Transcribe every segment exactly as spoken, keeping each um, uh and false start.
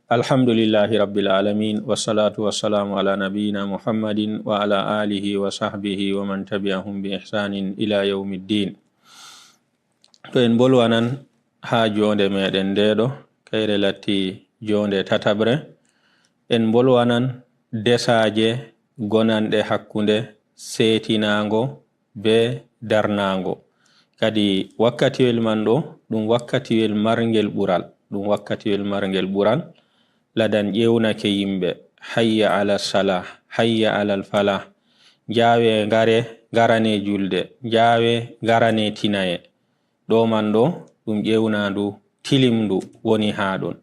Alhamdulillahi Rabbil Alamin, wassalatu wassalamu ala nabiyyina Muhammadin wa ala alihi wa sahbihi wa man tabi'ahum bi ihsanin ila yawmiddin. To en mbolwanan haa joonde meɗen ndeɗo, kayre latti joonde tataɓre, en mbolwanan desaaje gonanɗe hakkunde seetinaango be darnaango. Kadi wakkatiwel man ɗo, ɗum wakkatiwel marngel ɓural, ɗum wakkatiwel marngel ɓural. Ladan ƴeewnake yimɓe, "Hayya ala salah, hayya alal falah." Njaawe ngare, ngarane julde, njaawe ngarane tinaye. Ɗo man ɗo, ɗum ƴeewnaandu tilimndu woni haa ɗon.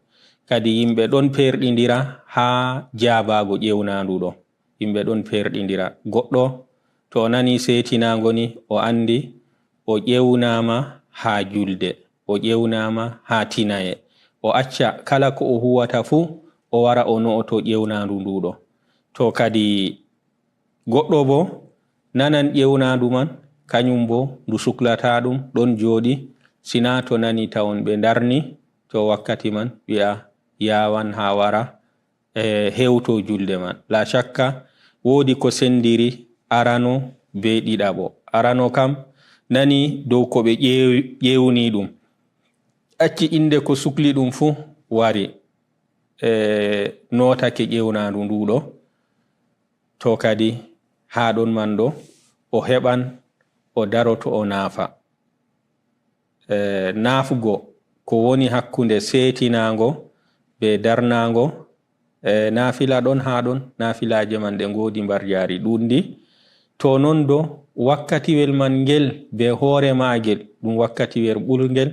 Kadi yimɓe ɗon peerɗindira haa jaabaago ƴeewnaandu ɗo. Yimɓe ɗon peerɗindira. Goɗɗo to o nani seetinaango ni, o anndi o ƴeewnaama haa julde, o ƴeewnaama haa tinaye. O acca kala ko o huwata fuu, o wara o no'oto ƴeewnaandu ndu ɗo. To kadi goɗɗo bo nanan ƴeewnaandu man, kanyum bo ndu suklata ɗum, ɗon jooɗi, sina to nani tawon ɓe ndarni, to wakkati man wi'a yaawan haa wara, e, hewto julde man. La shakka, woodi ko sendiri arano be ɗiɗaɓo. Arano kam nani dow ko ɓe ƴeew-, ƴeewni ɗum. Acci innde ko sukli ɗum fuu wari, e, nootake ƴeewnaandu ndu ɗo. To kadi haa ɗon man ɗo, o heɓan, o daroto, o naafa. E, naafugo ko woni hakkunde seetinaango be darnaango, e, naafila ɗon haa ɗon, naafilaaje man ɗe ngoodi mbarjaari ɗuuɗndi. To non do, wakkatiwel man ngel be hoore maagel, ɗum wakkatiwel ɓurngel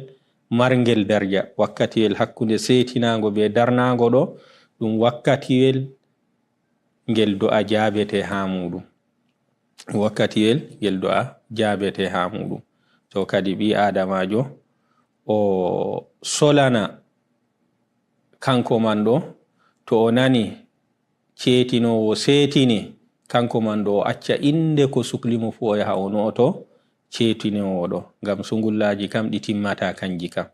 marngel darja. Wakkatiwel hakkunde seetinaango be darnaango ɗo, ɗum wakkatiwel ngel do'a jaabete haa muuɗum. Wakkatiwel ngel do'a jaabete haa muuɗum. To kadi ɓii Aadamaajo, o solana kanko man ɗo, to o nani ceetinoowo seetini, kanko man ɗo o acca innde ko sukli mo fuu, o yaha o no'oto ceetinoowo ɗo. Ngam sungullaaji kam ɗi timmataa, kanji kam.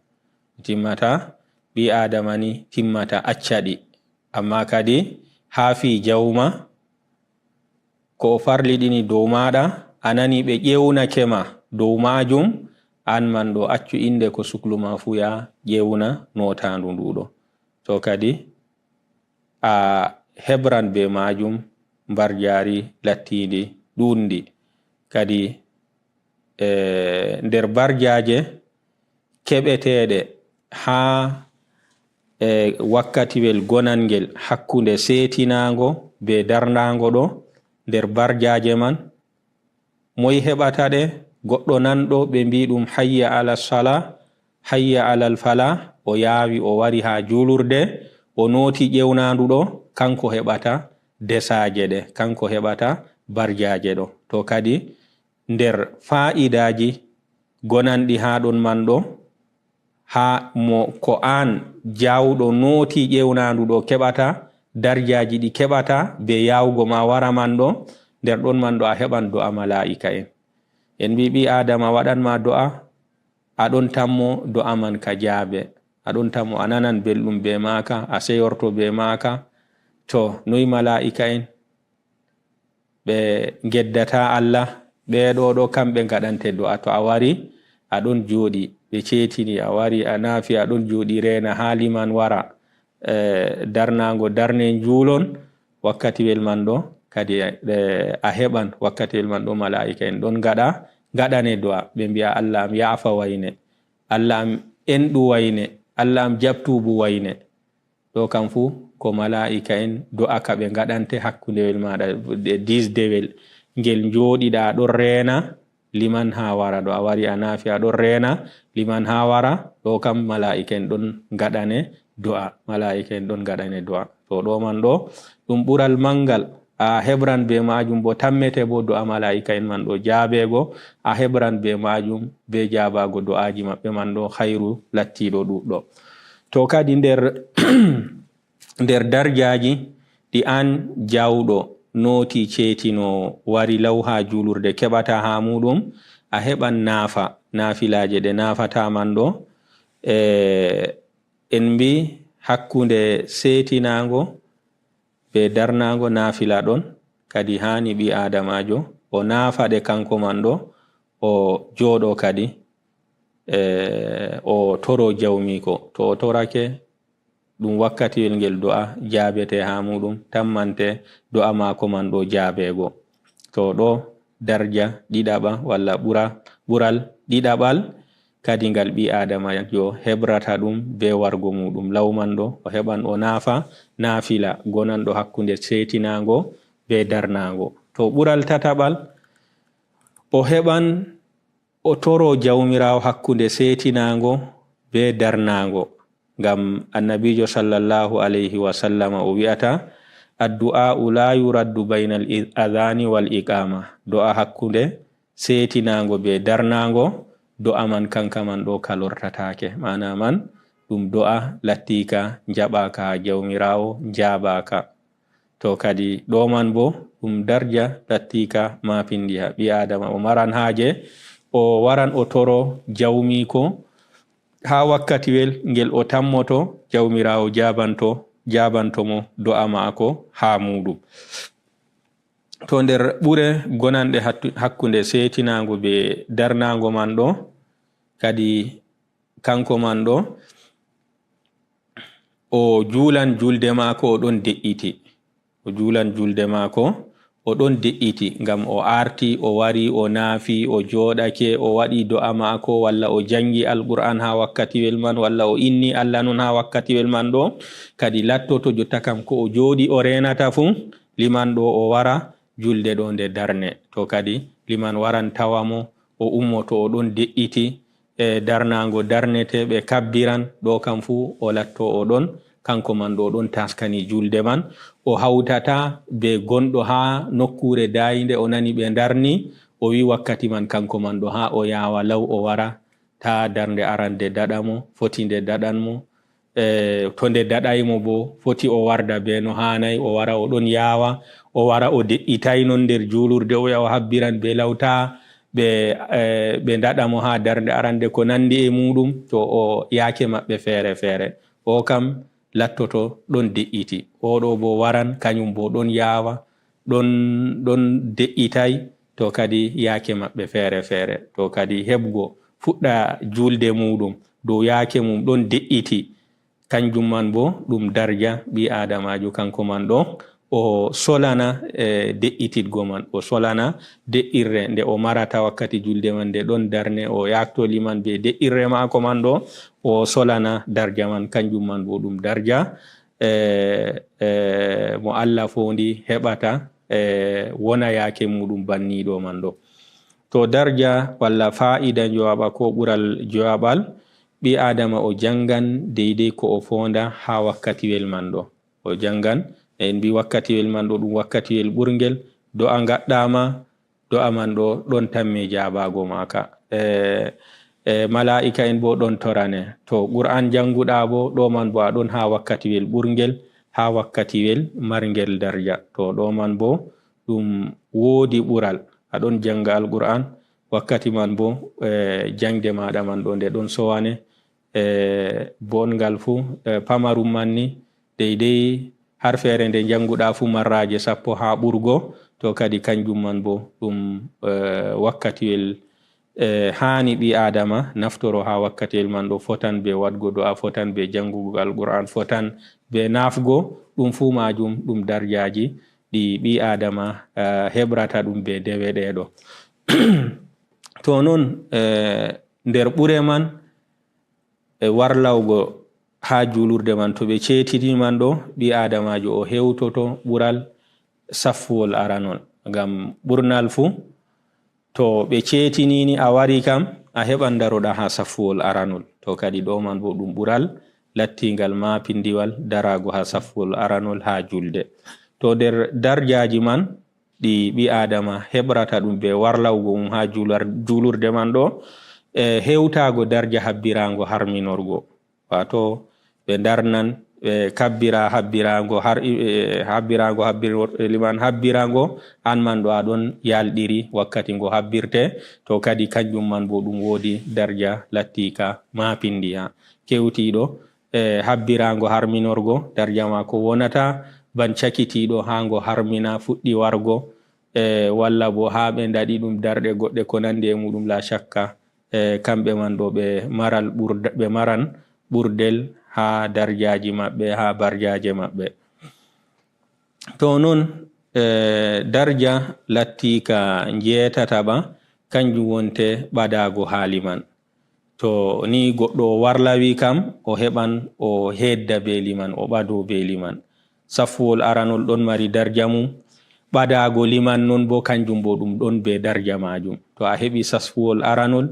Ɗi timmataa, ɓii Aadama ni timmataa, acca ɗi. Ammaa kadi haa fii jawma, ko o farliɗini dow maaɗa, a nani ɓe ƴeewnake ma dow maajum, an man ɗo accu innde ko suklu ma fuu, yaa ƴeewna nootaandu ndu ɗo. To kadi a heɓran be maajum mbarjaari lattiindi ɗuuɗndi. Kadi, e, nder mbarjaaje keɓeteeɗe haa, e, wakkatiwel gonangel hakkunde seetinaango be darnaango ɗo, nder mbarjaaje man, moy heɓata ɗe? Goɗɗo nanɗo ɓe mbii ɗum, "Hayya ala sala, hayya alal fala," o yaawi, o wari haa juulurde, o nooti ƴeewnaandu ɗo, kanko heɓata desaaje ɗe, kanko heɓata barjaaje ɗo. To kadi, nder faa'idaaji gonanɗi haa ɗon man ɗo, haa mo ko aan jaawɗo nooti ƴeewnaandu ɗo keɓata, darjaaji ɗi keɓata be yaawgo ma wara man ɗo, nder ɗon man ɗo a heɓan do'a malaa'ika'en. En mbii ɓii Aadama waɗan ma do'a, a ɗon tammo do'a man ka jaabe, a ɗon tammo a nanan belɗum be maaka, a seyorto be maaka. To, noy malaa'ika'en? Ɓe ngeddataa Allah, ɓee ɗo ɗo kamɓe ngaɗante do'a. To a wari, a ɗon jooɗi, ɓe ceetini, a wari, a naafi, a ɗon jooɗi reena haa liman wara, eh, darnaango darne njuulon, wakkatiwel man ɗo, kadi, eh, a heɓan, wakkatiwel man ɗo, malaa'ika'en ɗon ngaɗa, ngaɗane do'a, ɓe mbi'a, "Allah am, ya'fa wayne, Allah am, enɗu wayne, Allah am, jaɓ tuubu wayne." Ɗo kam fuu ko malaa'ika'en do'a ka ɓe ngaɗante hakkundewel maaɗa, e diisdewel ngel njooɗiɗa ɗon reena liman haa wara. Ɗo a wari a naafi a ɗon reena liman haa wara, ɗo kam malaa'ika'en ɗon ngaɗane do'a, malaa'ika'en ɗon ngaɗane do'a. To ɗo man ɗo, ɗum ɓural manngal, a heɓran be maajum bo, tammete bo do'a malaa'ika'en man ɗo jaabeego, a heɓran be maajum, be jaabaago do'aaji maɓɓe man ɗo, hayru lattiiɗo ɗuuɗɗo. To kadi nder, nder darjaaji ɗi aan jaawɗo nooti ceetinoowo wari law haa juulurde keɓata haa muuɗum, a heɓan naafa, naafilaaje ɗe naafata man ɗo, e, en mbii hakkunde seetinaango be darnaango naafila ɗon, kadi haani ɓii aadamaajo o naafa ɗe kanko man ɗo, o jooɗo kadi, e, o toro jawmiiko. To o torake, ɗum wakkatiwel ngel do'a jaabete haa muuɗum, tammante do'a maako man ɗo jaabeego. To ɗo darja ɗiɗaɓa walla ɓura-, ɓural ɗiɗaɓal, kadi ngal ɓii aadamaajo hebrata ɗum be wargo muuɗum law man ɗo, o heɓan o naafa naafila gonanɗo hakkunde seetinaango be darnaango. To ɓural tataɓal, o heɓan o toro Jawmiraawo hakkunde seetinaango be darnaango. Ngam Annabiijo sallallahu alayhi wa sallama o wi'ata, "Addu'aa'u laa yuraddu baynal i-, adhaani wal iqaama." Do'a hakkunde seetinaango be darnaango, do'a man kanka man ɗo ka lortataake. Maana man, ɗum do'a lattiika njaɓaaka haa Jawmiraawo, njaabaaka. To kadi ɗo man bo ɗum darja lattiika maapindiha. Ɓii Aadama o maran haaje, o waran o toro Jawmiiko haa wakkatiwel ngel o tammoto Jawmiraawo jaabanto, jaabanto mo do'a maako haa muuɗum. To nder ɓure gonanɗe hattu-, hakkunde seetinaango be darnaango man ɗo, kadi kanko man ɗo, o juulan julde maako, o ɗon de'iti. O juulan julde maako, o ɗon de'iti, ngam o aarti, o wari, o naafi, o jooɗake, o waɗi do'a maako, walla o janngi Alqur'aan haa wakkatiwel man, walla o inni Allah non haa wakkatiwel man ɗo. Kadi lattoto jotta kam ko o jooɗi, o reenata fuu, liman ɗo o wara, julde ɗo nde darne. To kadi liman waran tawa mo, o ummoto, o ɗon de'iti, e darnaango darnete, ɓe kabbiran, ɗo kam fuu o latto o ɗon, kanko man ɗo ɗon taskani julde man. O hawtata be gonɗo haa nokkuure daayinde, o nani ɓe darni, o wi wakkati man kanko man ɗo haa o yaawa law o wara, taa darnde arande daɗa mo, foti nde daɗan mo. E, to nde daɗay mo bo, foti o warda be no haanay, o wara o ɗon yaawa, o wara o de'itay non nder juulurde, o yaha o habbiran be law, taa ɓe, e, ɓe daɗa mo haa darnde arande ko nandi e muuɗum, to o yaake maɓɓe feere feere. O kam lattoto ɗon de'iti. O ɗo bo waran, kanyum bo ɗon yaawa, ɗon, ɗon de'itay, to kadi yaake maɓɓe feere feere. To kadi heɓgo fuɗɗa juulde muuɗum, dow yaake mum ɗon de'iti. Kanjum man bo ɗum darja ɓii Aadamaajo, kanko man ɗo o solana, e, de'ititgo man, o solana de'irre nde o marata wakkati julde man, nde ɗon darne, o yakto liman be de'irre maako man ɗo, o solana darja man, kanjum man bo ɗum darja, e, e, mo Allah foondi heɓata, e, wona yaake muuɗum banniiɗo man ɗo. To darja walla faa'ida njowaɓa ko ɓural jowaɓal, ɓii Aadama o jangan deydey ko o foonda haa wakkatiwel man ɗo. O jangan, en mbi wakkatiwel man ɗo ɗum wakkatiwel ɓurngel, do'a ngaɗɗaama, do'a man ɗo ɗon tamme jaabaago maaka. E, e, malaa'ika en bo ɗon torane. To Qur'aan janguɗa bo, ɗo man bo a ɗon haa wakkatiwel ɓurngel, haa wakkatiwel marngel darja. To ɗo man bo ɗum woodi ɓural. A ɗon janga Alqur'aan, wakkati man bo, e, jangde maaɗa man ɗo nde ɗon sowane, e, bongal fuu, e, pamarum man ni, deydey har feere nde janguɗa fuu marraaje sappo haa ɓurgo, to kadi kanjum man bo ɗum, e, wakkatiwel, e, haani ɓii Aadama naftoro haa wakkatiwel man ɗo, fotan be waɗgo do'a, fotan be jangugo Alqur'aan, fotan be naafgo, ɗum fuu maajum ɗum darjaaji ɗi ɓii Aadama, e, heɓrata ɗum be dewe ɗe ɗo. To non, e, nder ɓure man, e, warlawgo haa juulurde man, to ɓe ceetini man ɗo, ɓii Aadamaajo o hewtoto ɓural saffuwol aranol. Ngam ɓurnal fuu, to ɓe ceetini ni a wari kam, a heɓan daroɗa haa saffuwol aranol. To kadi ɗo man bo ɗum ɓural lattingal maapindiwal daraago haa saffuwol aranol haa julde. To nder darjaaji man, ɗi ɓii Aadama heɓrata ɗum be warlawgo mum haa juular-, juulurde man ɗo, e, hewtaago darja habbiraango harminorgo. Waato ɓe darnan, ɓe kabbira habbiraango har-, e, habbiraango, habbir-, liman habbiraango, an man ɗo a ɗon yalɗiri wakkati ngo habbirte, to kadi kanjum man bo ɗum woodi darja lattiika maapindiha. Kewtiiɗo, e habbiraango harminorgo, darja maako wonata ban cakitiiɗo haa ngo harmina fuɗɗi wargo, e walla bo haa ɓe ndaɗi ɗum darɗe goɗɗe ko nanndi e muɗum, la shakka, e kamɓe man ɗo ɓe maral ɓurd-, ɓe maran ɓurdel haa darjaaji maɓɓe, haa barjaaje maɓɓe. To non, e darja latti ka njeetata ba, kanjum wonte ɓadaago haa liman. To ni goɗɗo o warlawi kam, o heɓan o hedda be liman, o ɓado be liman. Saffuwol aranol ɗon mari darja mum, ɓadaago liman non bo kanjum bo ɗum ɗon be darja maajum. To a heɓi saffuwol aranol,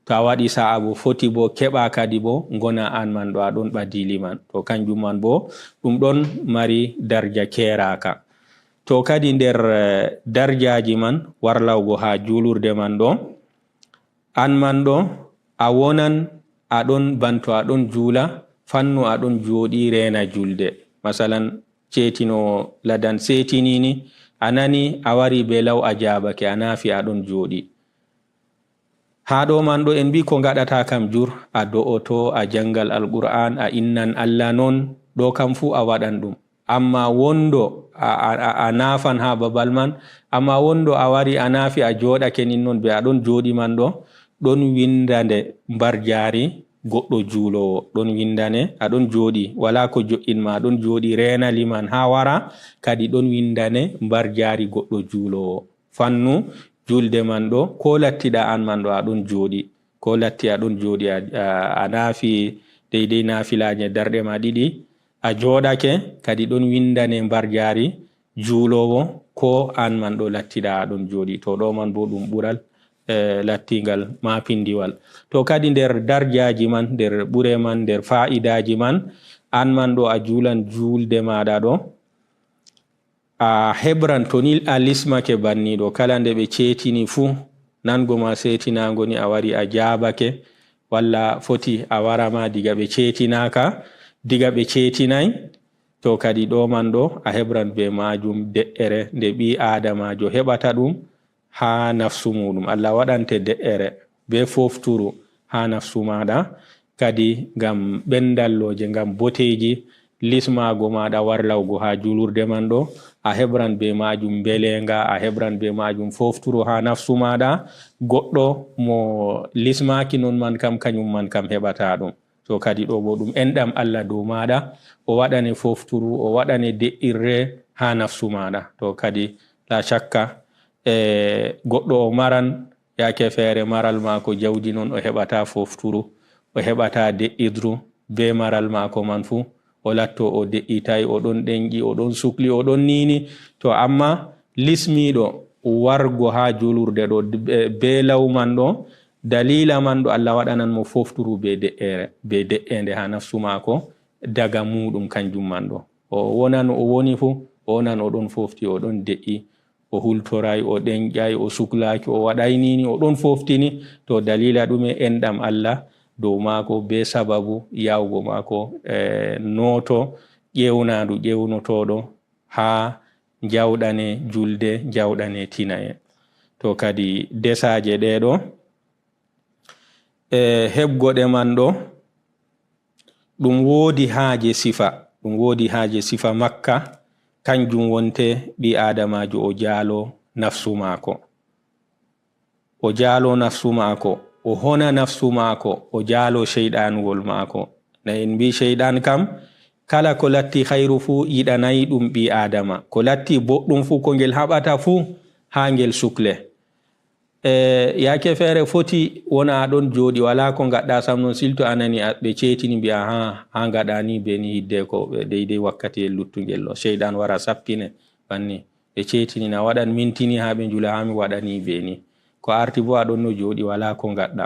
to a waɗi sa'a bo foti bo keɓa kadi bo ngona an man ɗo a ɗon ɓadi liman. To kanjum man bo ɗum ɗon mari darja keeraaka. To kadi nder, eh, darjaaji man warlawgo haa juulurde man ɗo, an man ɗo, a wonan a ɗon banto a ɗon juula, fannu a ɗon jooɗi reena julde. Masalan, ceetinowo ladan seetinini, a nani a wari be law a jaabake, a naafi a ɗon jooɗi. Haa ɗo man ɗo en mbi ko ngaɗata kam jur, a do'oto, a jangal Alqur'an, a innan Allah non, ɗo kam fuu a waɗan ɗum. Amma wondo a, a, a, a naafan haa babal man, amma wondo a wari a naafi a jooɗake nin non be a ɗon jooɗi man ɗo, ɗon windane mbarjaari goɗɗo juuloowo, ɗon windane a ɗon jooɗi, walaa ko jo'in ma, a ɗon jooɗi reena liman haa wara, kadi ɗon windane mbarjaari goɗɗo juuloowo. Fannu julde man ɗo, ko lattiɗa an man ɗo a ɗon jooɗi, ko latti a ɗon jooɗi a, a, a naafi deydey naafilaaje darɗe ma ɗiɗi, a jooɗake, kadi ɗon windane mbarjaari juuloowo, ko an man ɗo lattiɗa a ɗon jooɗi. To ɗo man bo ɗum ɓural, eh, lattingal maapindiwal. To kadi nder darjaaji man, nder ɓure man, nder faa'idaaji man, an man ɗo a juulan juulde maaɗa ɗo, a heɓran to ni a lismake banniiɗo, kala nde ɓe ceetini fuu, nango ma seetinaango ni a wari a jaabake, walla foti a wara ma diga ɓe ceetinaaka, diga ɓe ceetinay, to kadi ɗo man ɗo a heɓran be maajum de'ere nde ɓii aadamaajo heɓata ɗum haa nafsu muuɗum. Allah waɗante de'ere be fofturu haa nafsu maaɗa, kadi ngam ɓendallooje, ngam boteeji, lismaago maaɗa warlawgo haa juulurde man ɗo, a heɓran be maajum mbeleenga, a heɓran be maajum fofturu haa nafsu maaɗa, goɗɗo mo lismaaki non man kam, kanyum man kam heɓataa ɗum. To kadi ɗo bo ɗum enɗam Allah dow maaɗa, o waɗane fofturu, o waɗane de'irre haa nafsu maaɗa. To kadi, la shakka, e, goɗɗo o maran, yaake feere maral maako jawdi non o heɓata fofturu, o heɓata de'irru be maral maako man fuu, o latto o de'itay, o ɗon ɗenƴi, o ɗon sukli, o ɗon niini. To amma lismiiɗo wargo haa juulurde ɗo, be, be law man ɗo, daliila man ɗo Allah waɗanan mo fofturu be de'ere, be de'eende haa nafsu maako daga muuɗum kanjum man ɗo. O wonan o woni fuu, o wonan o ɗon fofti, o ɗon de'i, o hultoray, o ɗenƴay, o suklaaki, o waɗay niini, o ɗon foftini. To daliila ɗume enɗam Allah dow maako be sababu yaawgo maako, eh, nooto ƴeewnaandu ƴeewnotooɗo haa jawɗane julde, jawɗane tinaye. To kadi desaaje ɗee ɗo, e heɓgo ɗe man ɗo, ɗum woodi haaje sifa, ɗum woodi haaje sifa makka, kanjum wonte ɓii aadamaajo o jaalo nafsu maako. O jaalo nafsu maako, o hona nafsu maako, o jaalo seyɗanuwol maako. Na en mbii seyɗan kam, kala ko latti hayru fuu yiɗanay ɗum ɓii aadama. Ko latti boɗɗum fuu, ko ngel haɓata fuu, haa ngel sukle. E, yaake feere foti wona a ɗon jooɗi, walaa ko ngaɗɗa sam non, silto a nani a, ɓe ceetini mbi'a, "Haa, haa ngaɗa ni be ni hidde ko ɓe deydey wakkati e luttungel ɗo." Seyɗan wara sappine banni. Ɓe ceetini na waɗan mintini haa ɓe njula haa mi waɗani be ni. Ko arti bo a ɗon no jooɗi, walaa ko ngaɗɗa.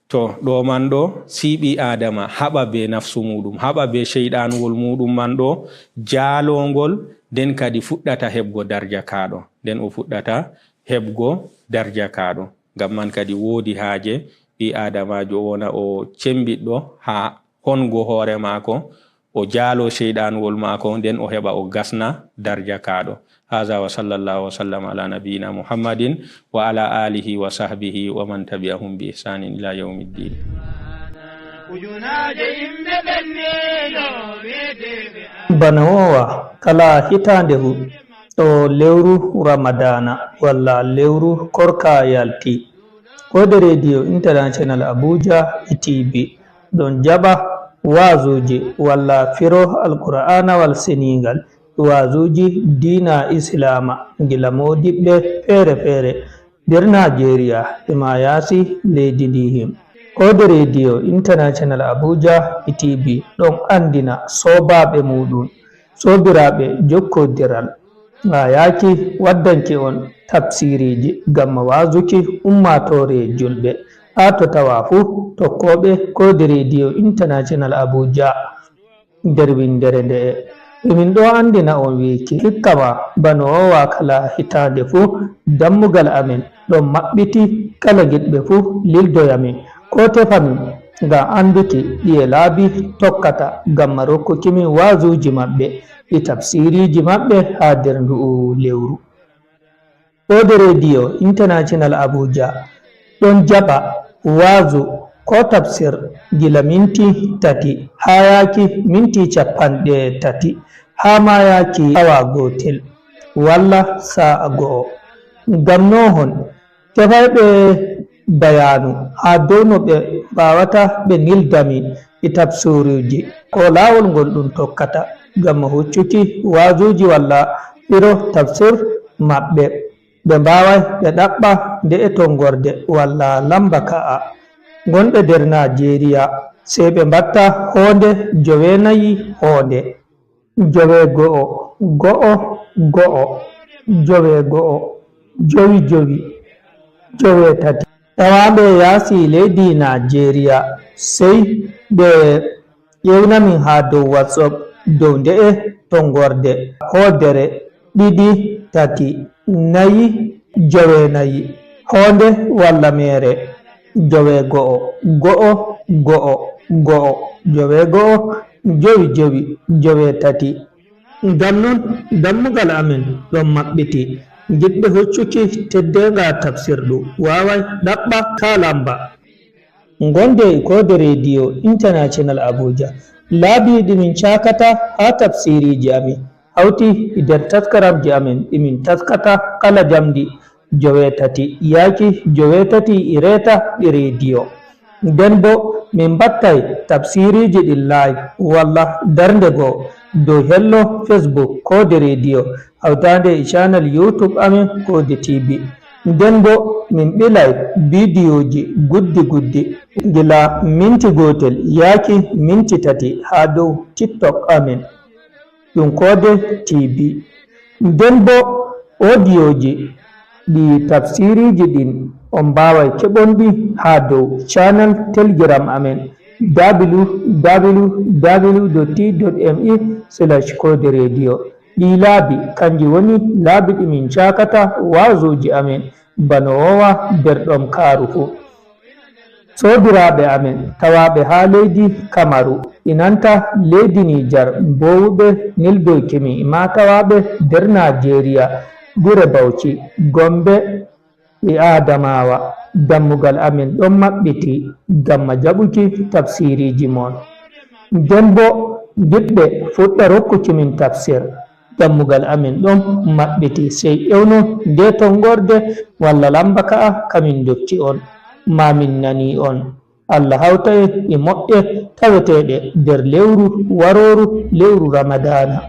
To, ɗo man ɗo, si ɓii Aadama haɓa be nafsu muuɗum, haɓa be seyɗanuwol muuɗum man ɗo, jaalongol, nden kadi fuɗɗata heɓgo darja kaaɗo. Nden o fuɗɗata heɓgo darja kaaɗo. Ngam man kadi woodi haaje ɓii Aadamaajo o wona o cembiɗɗo haa hongo hoore maako, o jaalo seyɗanuwol maako, nden o heɓa o gasna darja kaaɗo. Haza wa sallallahu wa sallam ala nabiyina Muhammadin wa ala alihi wa sahbihi wa man tabi'ahum bi ihsanin ila yawmiddin. Ujunaaje yimɓe ɓenniino weedeeɓe. Bana woowa kala hitaande hu, to lewru Ramadaana walla lewru Korka yalti, Koode Rediyo International Abuja e T V ɗon jaɓa waazuuji walla firo Alqur'aanawal Seniingal e waazuuji diina Islaama gila moodiɓɓe feere feere nder Naajeeriya e maa yaasi leydi ndii. Koode Rediyo International Abuja e T V ɗon anndina soobaaɓe muuɗum, soobiraaɓe jokkondiral, haa yaaki waddanki on tafsiiriiji ngam waazuki ummaatoore julɓe. Haa to tawa fuu tokkooɓe Koode Rediyo International Abuja. Nder winndere nde'e, emin ɗo anndina on wiiki, hikka ma bano woowa kala hitaande fuu, dammugal amin ɗon maɓɓiti kala giɗɓe fuu lildoya min, koo tefa min, ngam annduki ɗiye laabi tokkata ngam rokkuki min waazuuji maɓɓe e tafsiiriiji maɓɓe haa nder ndu'u lewru. Koode Rediyo International Abuja ɗon jaɓa waazu koo tafsir gila minti tati haa yaaki minti cappanɗe tati haa maa yaaki awa gootel walla saa'a go'o. Ngam noohon, tefayɓe bayaanu haa dow no ɓe mbaawata ɓe nilda min e tafsiruuji, koo laawol ngol ɗum tokkata ngam huccuki waazuuji walla firo tafsir maɓɓe. Ɓe mbaaway ɓe ɗaɓɓa nde'e tonngorde walla lamba ka'a. Ngonɓe nder Naajeeriya, sey ɓe mbatta hoonde joweenayi hoonde. Joweego'o, go'o, go'o, joweego'o, jowi jowi, joweetati. Tawaaɓe yaasi leydi Naajeeriya, sey ɓe ƴeewna min haa dow WhatsApp dow nde'e tonngorde, hoodere, ɗiɗi, tati, nayi, joweenayi, hoonde walla meere, joweego'o, go'o, go'o, go'o, joweego'o, jowi jowi, joweetati. Ngam non, dammugal amin ɗon maɓɓiti. Giɗɓe hoccuki teddeenga tafsirdu waaway ɗaɓɓa kaa lamba. Ngonde e Koode Rediyo International Abuja. Laabi ɗi min caakata haa tafsiiriiji amin hawti e nder taskaramji amin ɗi min taskata kala jamdi joweetati yaaki joweetati e reeta e rediyo. Nden boo min mbattay tafsiiriiji ɗin live walla darnde goo dow hello Facebook Koode Rediyo hawtaande e channel YouTube amin Koode T V. Nden boo min ɓilay bidiyooji guddi guddi gila minti gootel yaaki minti tati haa dow TikTok amin. Ɗum Koode T V. Nden boo odiyooji ɗi tafsiiriiji ɗin on mbaaway keɓonɗi haa dow channel Telegram amin, www.t.me/koode rediyo. Ɗii laabi, kanji woni laabi ɗi min caakata waazuuji amin, bano woowa nder ɗomkaaru fuu. Soobiraaɓe amin tawaaɓe haa leydi Kamaru, e nanta leydi Nijar, mboowuɓe neldoyki min, e maa tawaaɓe nder Naajeeriya, gure Bawci, Gombe, e Adamawa, dammugal amin ɗon maɓɓiti ngam jaɓuki tafsiiriiji mon. Nden boo, giɗɓe fuɗɗa rokkuki min tafsir, dammugal amin ɗon maɓɓiti, sey ewnon ndee tonngorde walla lamba ka'a ka min ndokki on, maa min nanii on. Allah hawta en e moƴƴe taweteeɗe nder lewru warooru, lewru Ramadaana.